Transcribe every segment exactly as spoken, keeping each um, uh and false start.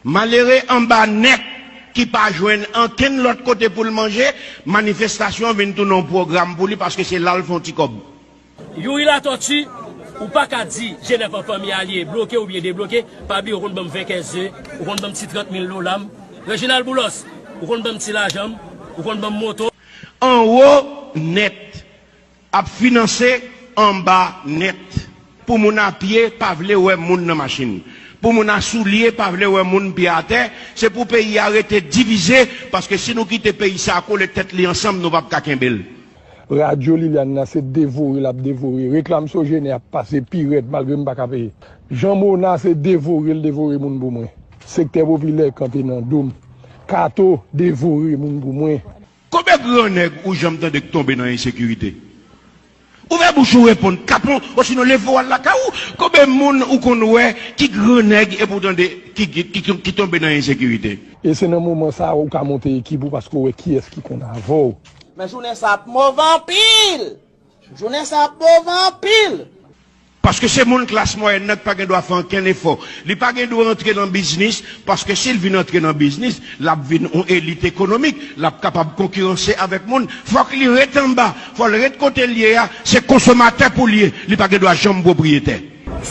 Malere anba nèt ki pa jwenn ankenn lòt kote pou l manje, manifestasyon vin tounen yon pwogram pou li paske se la l fè yon ti kòb. Youri Latortue, ou pa ka di Jenèf an fanmi a li ye, bloke oubyen debloke, pa bliye ou konn ban m ven kèze, ou konn ban m ti trant mil dola m. Reginald Boulos, ou konn ban m ti lajan m, ou konn ban m moto. Anwo nèt ap finanse anba nèt. Pou moun a pye pa vle wè moun nan machin. Pou moun a soulye pa vle wè moun pye atè. Se pou peyi a rete divize, paske si nou kite peyi sa a kole tèt li ansanm, nou p ap ka kenbe l. Radyo Liliane nan se devore l ap devore. Reklam Sogener ap pase pi rèd malgre m pa ka peye. Jan Mona se devore l devore moun pou mwen. Sektè popilè kanpe nan do m. Kato devore moun pou mwen. Konbyen grannèg ou janm tande k tonbe nan ensekirite? Ouvè bouch ou reponn, kapon, osinon leve w al lakay ou. Konbyen moun ou konn wè ki grannèg epi w tande ki, ki, ki, ki tonbe nan ensekirite? E se nan moman sa a ou ka monte ekip ou paske w wè kiyès ki konn avè w. Men jounen sa ap move anpil! Jounen sa ap move anpil! Paske se moun klas mwayèn nan ki pa gen dwa fè ankenn efò. Li pa gen dwa antre nan biznis, paske si l vin antre nan biznis, l ap vin yon elit ekonomik, l ap kapab konkiranse avèk moun. Fòk li ret anba, fò l ret kote l ye a, se konsomatè pou l ye, li pa gen dwa janm pwopriyetè.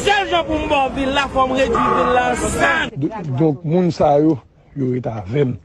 Sèl jan pou m ba w vil la, fò m redui vil la an sann. Donk, moun sa yo, yo ret avè m.